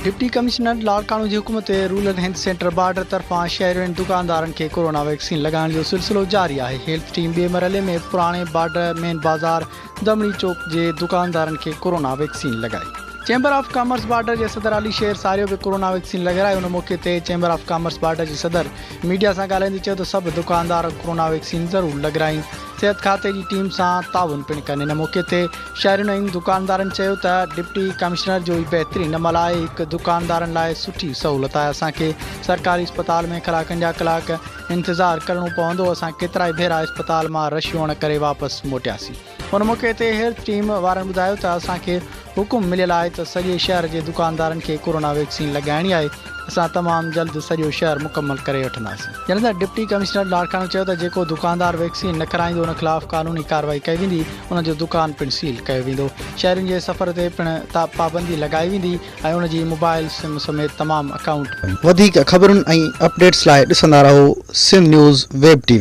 Deputy commissioner Larkana جي حڪم تي رورل هيلٿ سينٽر بارڊر طرفان شهرين ۽ دڪاندارن کي ڪورونا ويڪسين لڳائڻ جو سلسلو جاري آهي، هيلٿ ٽيم ٻئي مرحلي ۾ پراڻي بارڊر مين بازار دمڙي چوڪ جي دڪاندارن کي ڪورونا ويڪسين لڳائي. چيمبر آف ڪامرس بارڊر جي صدر علي شير ساريو به ڪورونا ويڪسين لڳرائي ان موقعي تي چيمبر آف ڪامرس بارڊر جي صدر ميڊيا سان ڳالهائيندي چيو ته سڀ دڪاندار ڪورونا ويڪسين ضرور لڳرائين صحت کاتي جي ٽيم سان تعاون پڻ ڪن ان موقعي تي شهرين ۽ دڪاندارن چيو ته ڊپٽي ڪمشنر جو هي بهترين عمل آهي هڪ دڪاندارن لاء سٺي سهولت آهي اسان کي سرڪاري اسپتال ۾ ڪلاڪن جا ڪلاڪ انتظار ڪرڻو پوندو هو اسان ڪيترائي ڀيرا اسپتال مان رش هئڻ ڪري واپس موٽياسين ان موقعي تي هيلٿ ٽيم وارن ٻڌايو ته اسان کي حڪم مليل آهي ته سڄي شهر جي دڪاندارن کي ڪورونا ويڪسين لڳائڻي آهي، اسان تمام جلد سڄو شهر مڪمل ڪري وٺنداسين. جڏهن ته ڊپٽي ڪمشنر لاڙڪاڻو چيو ته جيڪو دڪاندار ويڪسين نه ڪرائيندو ان خلاف قانوني ڪارروائي ڪئي ويندي، ان جو دڪان پڻ سيل ڪيو ويندو، شهرين جي سفر تي پڻ پابندي لڳائي ويندي ۽ ان جي موبائل سم سميت تمام اڪائونٽ. وڌيڪ خبرن ۽ اپڊيٽس لاء ڏسندا رهو Sindh news web T V.